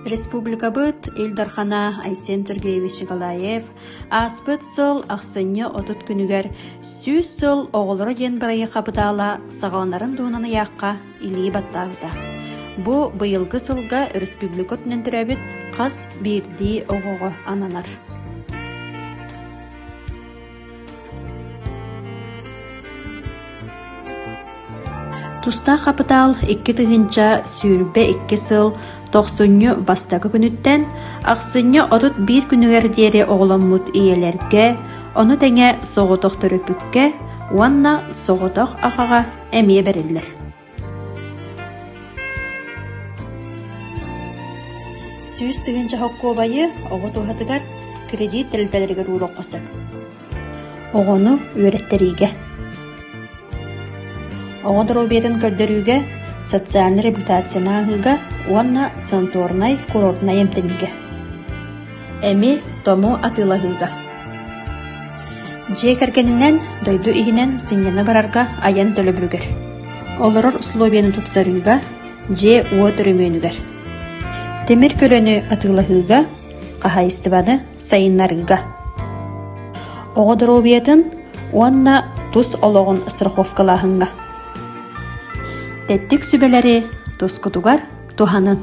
Республикабыт Ил Дархана Айсен Сергеевич Николаев ааспыт сыл ахсынньы 30 күнүгэр 100 сыл оҕолоро диэн бырайыак хапытаала саҕаланарын туһунан ыйаахха илии баттаабыта. Бу быйылгы сылга өрөспүүбүлүкэ өттүнэн төрөөбүт хас биирдии оҕоҕо ананар. Тустаах хапытаал 2022 сыл тохсунньу бастакы күнүттэн ахсынньы 31 күнүгэр диэри оҕоломмут ийэлэргэ, ону тэҥэ соҕотох төрөппүккэ уонна соҕотох аҕаҕа эмиэ бэриллэр. 100 хоккуобайы оҕо туһатыгар кредит тэрилтэлэригэр ууруохха сөп. Оҕону үөрэттэриигэ. Оҕо доруобуйатын көрдөрүүгэ, социальнай реабилитацияны ааһыыга уонна санаторнай-курортнай эмтэниигэ. Эми тому атыылаһыыга. Дьиэ кэргэнинэн дойду иһинэн сынньана барарга айан төлөбүрүгэр. Олорор условияны тупсарыыга, дьиэ-уот өрөмүөнүгэр. Тимир көлөнү атыылаһыыга, хаһаайыстыбаны сайыннарыыга. Оҕо доруобуйатын уонна тус олоҕун страховкалааһыҥҥа. Тэттик сүбэлэри тускутугар туһанын.